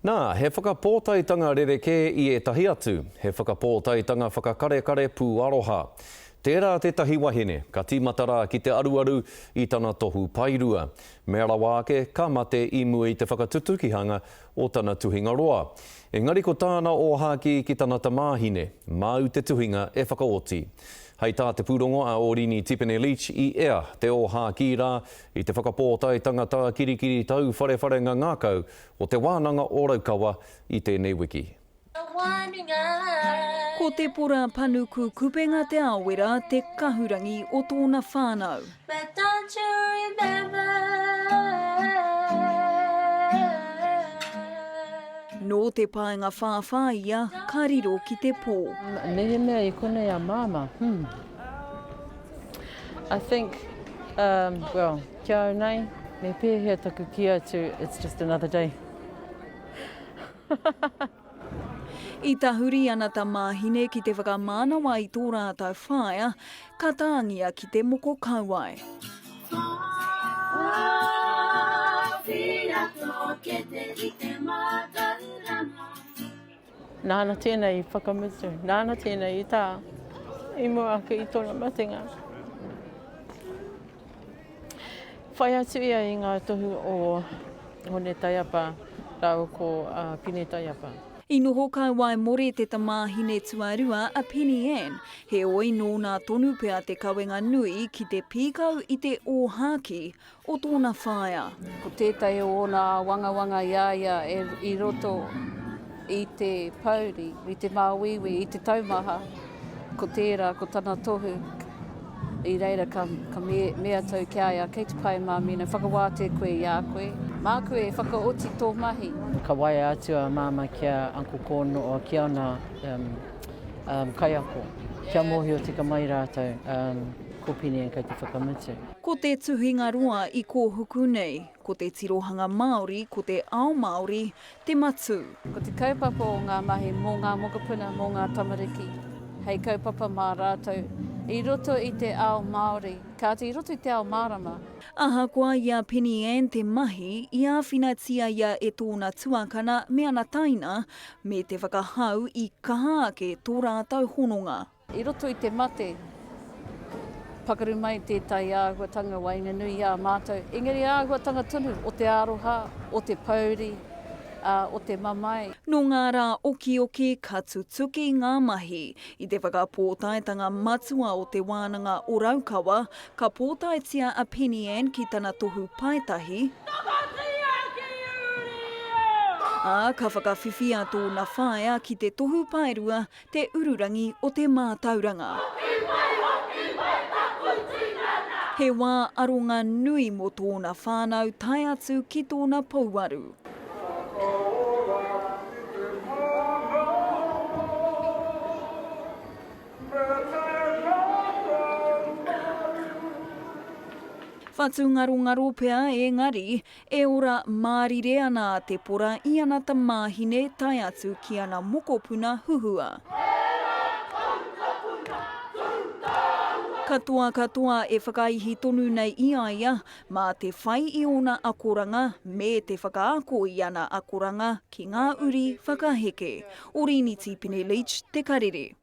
Nā, he whakapōtaetanga rerekē i ētahi atu, he whakapōtaetanga whakakarekare pūaroha. Tērā tētahi wahine, ka tīmata rā ki te aruaru i tana tohu paerua. Mea rawa ake, ka mate i mua i te whakatutukihanga o tana tuhinga roa. Engari ko tāna ōhākī ki tana tamāhine, māu te tuhinga e whakaoti. Hei tā te pūrongo a Orini Tipene-Leach i ea te ōhākī rā i te whakapōtaetanga tākirikiri tauwharewharenga ngākau o Te Wānanga o Raukawa i tēnei wiki. Ko Te Pora Panuku Kupenga Te Aowera te kahurangi o tōna whānau. Nō te paengawhāwhā ia ka riro ki te pō. Mehemea i konei a Māmā, hmm. I think, um, well, Ki a au nei, me pēhea taku kī atu, it's just another day. I tahuri ana tamāhine ki te whakamānawa i tō rātou whaea, ka tāngia ki te moko kauae. Nāna tēnei i whakamutu, nāna tēnei i tā, i mua ake i tōna matenga. Whai atu ia i ngā tohu o Hone Taiapa rāua ko Pine Taiapa. I noho kauaemore te tamāhine tuarua a Penny Ann, heoi nōna tonu pea te kawenga nui ki te pīkau i te ōhākī o tōna whaea. Ko tētahi o ōna āwangawanga i a ia e i roto i te pōuri, i te māuiui, i te taumaha, ko tērā, ko tana tohu, i reira ka, ka me, mea atu ki a ia, kei te pai Māmina, whakawātea koe i a koe, māku e whakaoti tō mahi. Ka waea atu a Māmā ki a Uncle Kono, ki ana um, um, kaiako, kia mōhio tika mai rātou, um, ko Pinian kei te whakamutu. Ko te tuhinga roa i kōhuku nei, ko te tirohanga Māori, ko te ao Māori, te matū. Ko te kaupapa o ngā mahi mō ngā mokopuna, mō ngā tamariki, hei kaupapa mā rātou i roto i te ao Māori, kāti i roto i te ao mārama. Ahakoa i a Penny Ann te mahi, i āwhinatia ia e tōna tuakana me ana taina, me te whakahau i kaha ake tō rātou hononga. I roto i te mate, pakaru mai tētahi āhuatanga waenganui i a mātou, engari āhuatanga tonu o te aroha, o te pouri, ā, o te mamae. Nō ngā rā okioki ka tutuki ngā mahi. I te whakapōtaetanga matua o Te Wānanga o Raukawa, ka pōtaetia a Penny Ann ki tana tohu paetahi, ā, ka whakawhiwhia tōna whaea ki te tohu paerua Te Ururangi o te Mātauranga. Hoki mai, hoki mai taku tinana. He wā aronga nui mō tōna whānau tae atu ki tōna pouaru. Whakaora i te manawa me te ngākau maru. Whatungarongaro pea engari, E ora mārire ana a Tepora i ana tamāhine tae atu ki ana mokopuna huhua. Katoa katoa e whakaihi tonu nei i a ia, mā te whai i ōna akoranga me te whakaako i ana akoranga ki ngā uri whakaheke. Orini Tīpene Leach, Te Karere.